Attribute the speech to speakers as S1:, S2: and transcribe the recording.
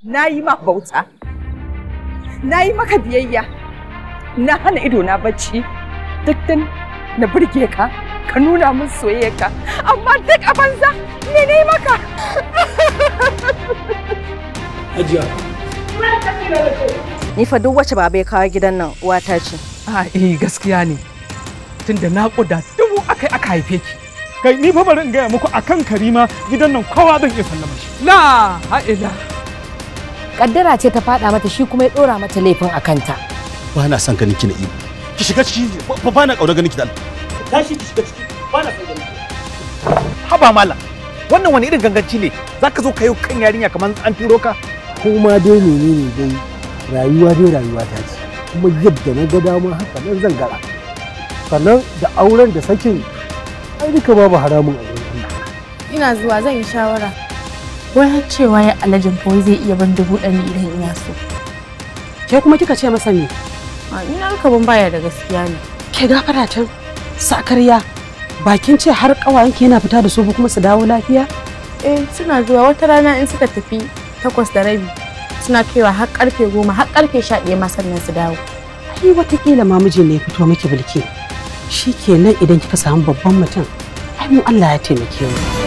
S1: Na yi ma bauta, na yi maka biyayya, na hana ido na bacci, duk dan na burge ka, ka nuna min soyayyarka, amma duk a banza me ne maka?
S2: Hajiya.
S3: Ni fa duk wacce baba ya kawo gidan nan uwata ce.
S2: A eh gaskiya ne. Tunda naƙuda dubu akai aka haife ki.
S4: Kai ni fa bari in gaya muku akan Karima gidan nan kowa zan iya sallama shi.
S2: La ha'ila.
S5: Kaddara ce ta fada mata shi kuma ya dora mata laifin a kanta.
S6: Ba na son ganin ki na iyo. Ki shiga ciki ba na kauna ganin ki da Allah.
S7: Tashi ki shiga ciki ba na son ganin ki.
S8: Haba mala. Wannan wani irin ganganci ne? Zaka zo ka yi kan yarinya kamar an turo ka?
S9: Ko ma dai menene dai rayuwa dai rayuwa ta ce. Kuma yadda na ga dama haka nan zan gara. Sannan da auren da sakin ai duka babu haramun a gurin.
S10: Ina zuwa zan yi shawara. Wai har cewa ya alajin ko zai iya ban 100,000 idan ina so.
S11: Ke kuma kika ce masa me?
S10: A ina ka ban baya da gaskiya ne.
S11: Ke gafara can sakarya bakin ce har kawayenki yana fita da su ba kuma su dawo lafiya?
S10: Eh suna zuwa wata rana in suka tafi 8:30 suna kaiwa har karfe 10 har karfe 11 ma sannan su dawo.
S11: Ai watakila ma miji ne ya fito miki bilki. Shikenan idan kika samu babban mutum ai mu Allah ya taimake mu.